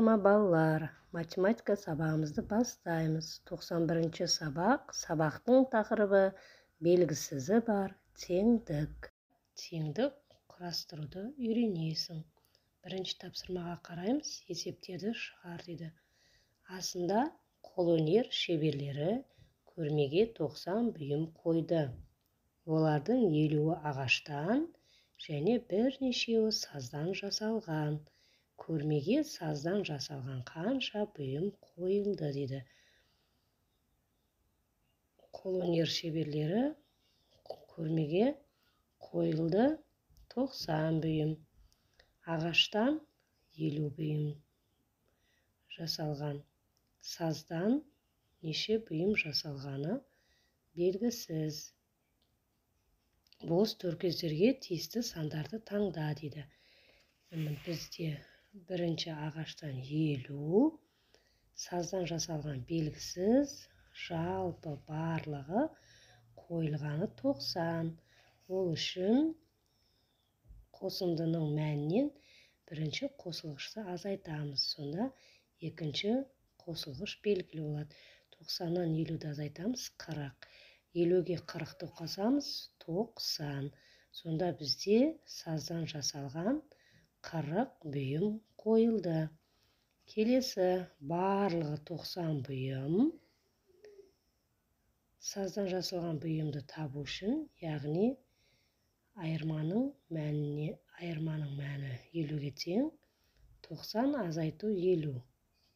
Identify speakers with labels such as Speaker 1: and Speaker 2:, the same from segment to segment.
Speaker 1: Ма, балалар, математика сабағымызды бастаймыз. 91-ші сабақ. Сабақтың тақырыбы: белгісізі бар теңдік. Теңдік құрастыруды үйренесің. Бірінші тапсырмаға қараймыз. Есептерді шығар дейді. Астында қолөнер шеберлері көрмеге 90 бұйым қойды. Олардың 50-і ағаштан және бірнешеуі саздан жасалған. Көрмеге саздан жасалған қанша бұйым қойылды дейді. Қолөнер шеберлері көрмеге қойылды 90 бұйым. Ағаштан 50 бұйым жасалған. Саздан неше бұйым жасалғаны белгісіз. Бос төркездерге тиісті сандарды таңда дейді. Бізде бірінші ағаштан 50, саздан жасалған белгісіз, жалпы барлығы қойылғаны 90. Ол үшін қосындының мәнінен бірінші қосылғышты азайтамыз. Сонда екінші қосылғыш белгілі болады. 90-нан 50-ді азайтамыз, 40. 50-ге 40-ты қосамыз, 90. Сонда бізде саздан жасалған 40 бұйым қойылды. Келесі барлығы 90 бұйым. Саздан жасалған бұйымды табу үшін, яғни айырманың мәніне, айырманың мәні 50-ге тең, 90 азайту 50,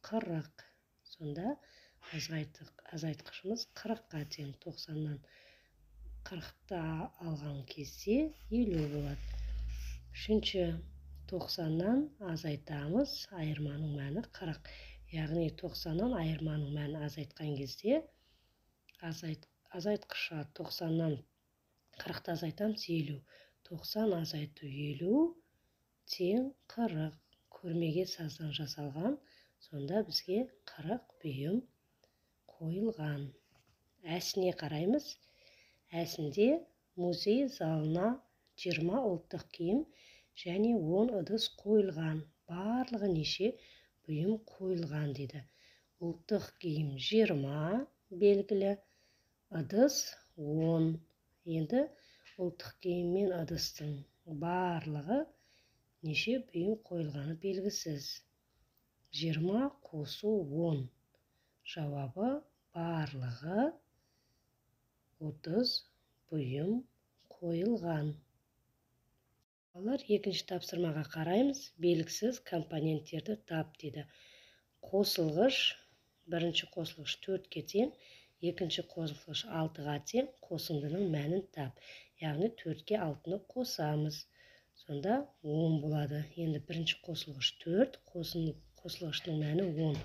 Speaker 1: 40. Сонда азайтқышымыз 40-қа тең. 90-нан 40-ты алған кезде 50 болады. Үшінші, 90-нан азайтамыз, айырманың мәні 40. Яғни 90-нан айырманың мәні азайтқан кезде азайтқыш 90-нан 40-ты азайтамыз, 50. 90 азайту 50 тең 40. Көрмеге саздан жасалған, сонда бізге 40 бұйым қойылған. Әсіне қараймыз. Әсінде музей залына 20 ұлттық киім және 10 ыдыс қойылған. Барлығы неше бұйым қойылған дейді. Ұлттық киім 20 белгілі, ыдыс 10. Енді ұлттық киім мен ыдыстың барлығы неше бұйым қойылғаны белгісіз. 20 қосу 10. Жауабы барлығы 30 бұйым қойылған. Балалар, екінші тапсырмаға қараймыз. Белгісіз компоненттерді тап дейді. Қосылғыш, бірінші қосылғыш 4-ке тең, екінші қосылғыш 6-ға тең, қосындының мәнін тап. Яғни 4-ке 6-ны қосамыз. Сонда 10 болады. Енді бірінші қосылғыш 4, қосылғыштың мәні 10.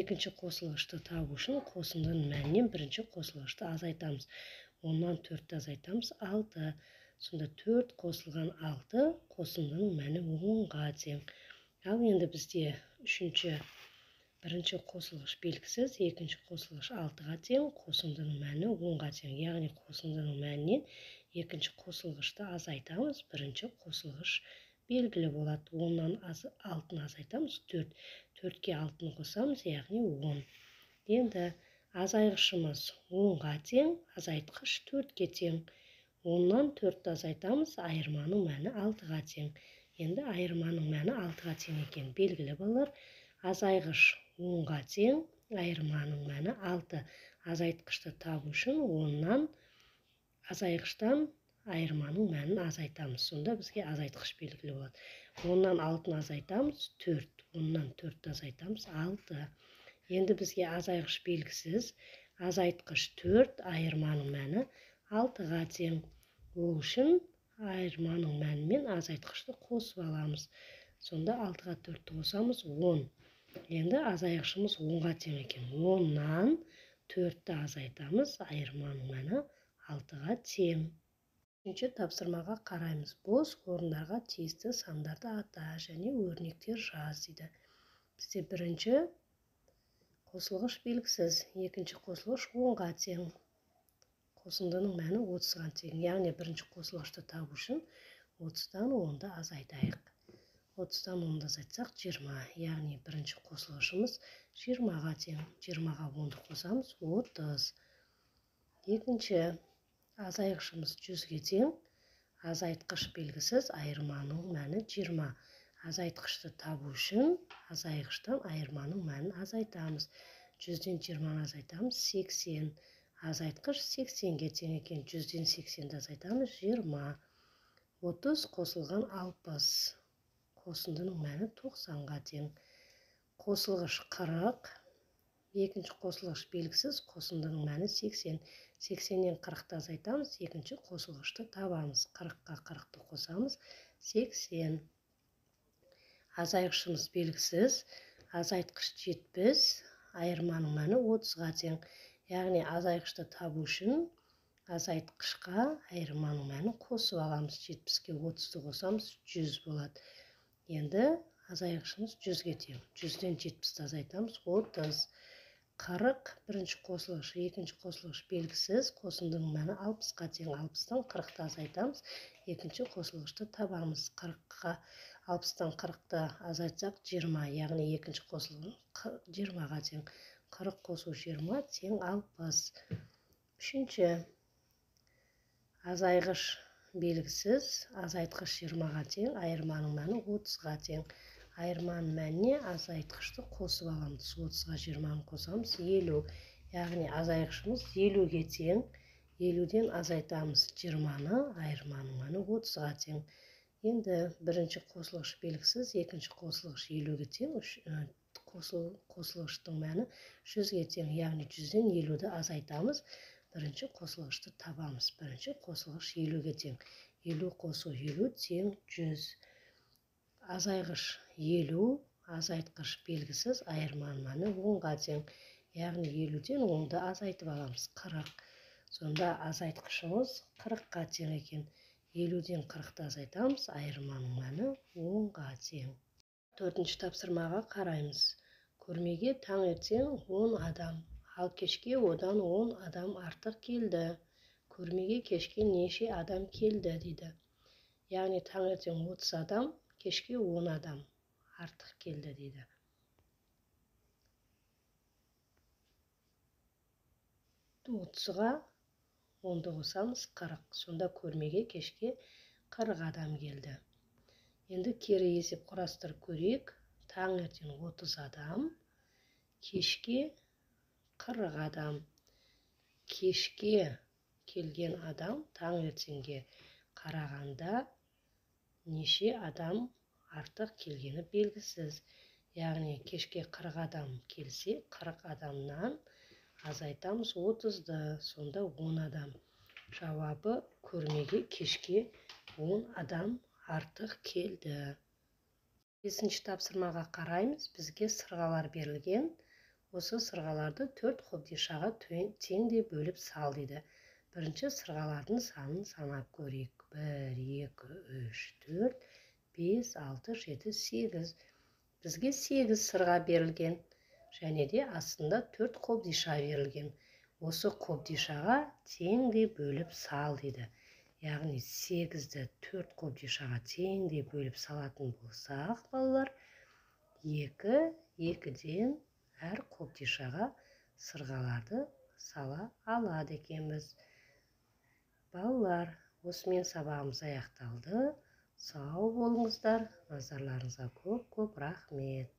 Speaker 1: Екінші қосылғышты табу үшін қосындының мәнінен бірінші қосылғышты азайтамыз. 10-нан 4-ті азайтамыз, 6. Сонда 4 қосылған 6 қосындының мәні 10-ға тең. Ал енді бізде үшінші, бірінші қосылғыш белгісіз, екінші қосылғыш 6-ға тең, қосындының мәні 10-ға тең. Яғни қосындының мәнінен екінші қосылғышты азайтамыз, бірінші қосылғыш белгілі болады. 10-нан 6-ны азайтамыз, 4. 4-ке 6-ны қосамыз, яғни 10. Енді азайғышымыз 10-ға тең, азайтқыш 4-ке тең. 10-нан 4-ті азайтамыз, айырманың мәні 6-ға тең. Енді айырманың мәні 6-ға тең екен белгілі, балалар. Азайғыш 10-ға тең, айырманың мәні 6. Азайтқышты табу үшін 10-нан азайғыштан айырманың мәнін азайтамыз. Сонда бізге азайтқыш белгілі болады. 10-нан 6-ны азайтамыз, 4. 10-нан 4-ті азайтамыз, 6. Енді бізге азайғыш белгісіз, азайтқыш 4, айырманың мәні 6-ға тең. Ол үшін айырманың мәнімен азайтқышты қосып аламыз. Сонда 6-ға 4-ті қосамыз, 10. Енді азайғышымыз 10-ға тең екен. 10-нан 4-ті азайтамыз, айырманың мәні 6-ға тең. Үшінші тапсырмаға қараймыз. Бос орындарға тиісті сандарды ата және өрнектер жаз дейді. Бізде бірінші қосылғыш белгісіз, екінші қосылғыш 10-ға тең. Қосындының мәні 30-ға тең. Яғни бірінші қосылғышты табу үшін 30-дан 10-ды азайтайық. 30-дан 10-ды азайтсақ 20, яғни бірінші қосылғышымыз 20-ға тең. 20-ға 10-ды қосамыз, 30. Екінші азайғышымыз 100-ге тең. Азайтқыш белгісіз, айырманың мәні 20. Азайтқышты табу үшін азайғыштан айырманың мәнін азайтамыз. 100-ден 20-ны азайтамыз, 80. Азайтқыш 80-ге тең екен. 100-ден 80-ді азайтамыз, 20. 30 қосылған 60. Қосындының мәні 90-ға тең. Қосылғыш 40. Екінші қосылғыш белгісіз, қосындының мәні 80. 80-нен 40-ты азайтамыз, екінші қосылғышты табамыз. 40-қа 40-ты қосамыз, 80. Азайғышымыз белгісіз, азайтқыш 70, айырманың мәні 30-ға тең. Яғни азайғышты табу үшін азайтқышқа айырманың мәнін қосып аламыз. 70-ке 30-ды қосамыз, 100 болады. Енді азайғышымыз 100-ге тең. 100-ден 70-ті азайтамыз, 30. 40 бірінші қосылғыш, екінші қосылғыш белгісіз, қосындының мәні 60-қа тең. 60-тан 40-ты азайтамыз, екінші қосылғышты табамыз. 40-қа 60-тан 40-ты азайтсақ 20, яғни екінші қосылғыш 20-ға тең. 40 қосу 20 тең 60. Үшінші азайғыш белгісіз, азайтқыш 20-ға тең, айырманың мәні 30-ға тең. Айырманың мәніне азайтқышты қосып аламыз. 30-ға 20-ны қосамыз, 50. Яғни азайғышымыз 50-ге тең. 50-ден азайтамыз 20-ны, айырманың мәні 30-ға тең. Енді бірінші қосылғыш белгісіз, екінші қосылғыш 50-ге тең, қосылғыштың мәні 100-ге тең. Яғни 100-ден 50-ді азайтамыз, бірінші қосылғышты табамыз. Бірінші қосылғыш 50-ге тең. 50 қосу 50 тең 100. Азайғыш 50, азайтқыш белгісіз, айырманың мәні 10-ға тең. Яғни 50-ден 10-ды азайтып аламыз, 40. Сонда азайтқышымыз 40-қа тең екен. 50-ден 40-ты азайтамыз, айырманың мәні 10-ға тең. Төртінші тапсырмаға қараймыз. Көрмеге таңертең 10 адам, ал кешке одан 10 адам артық келді. Көрмеге кешке неше адам келді дейді. Яғни таңертең 30 адам, кешке 10 адам артық келді дейді. 30-ға 10-ды қосамыз, 40. Сонда көрмеге кешке 40 адам келді. Енді кері есеп құрастырып көрейік. Таңертең 30 адам, кешке 40 адам. Кешке келген адам таңертеңге қарағанда неше адам артық келгені белгісіз. Яғни кешке 40 адам келсе, 40 адамнан азайтамыз 30-ды, сонда 10 адам. Жауабы көрмеге кешке 10 адам артық келді. Бесінші тапсырмаға қараймыз. Бізге сырғалар берілген. Осы сырғаларды 4 қобдишаға теңдей бөліп сал дейді. Бірінші сырғалардың санын санап көрейік. 1, 2, 3, 4, 5, 6, 7, 8. Бізге 8 сырға берілген. Және де астында 4 қобдиша берілген. Осы қобдишаға теңдей бөліп сал дейді. Яғни 8-ді 4 қобдишаға теңдей бөліп салатын болсақ, балалар, 2, 2-ден әр қобдишаға сырғаларды сала алады екенбіз. Балалар, осымен сабағымыз аяқталды. Сау болыңыздар, назарларыңызға көп-көп рахмет.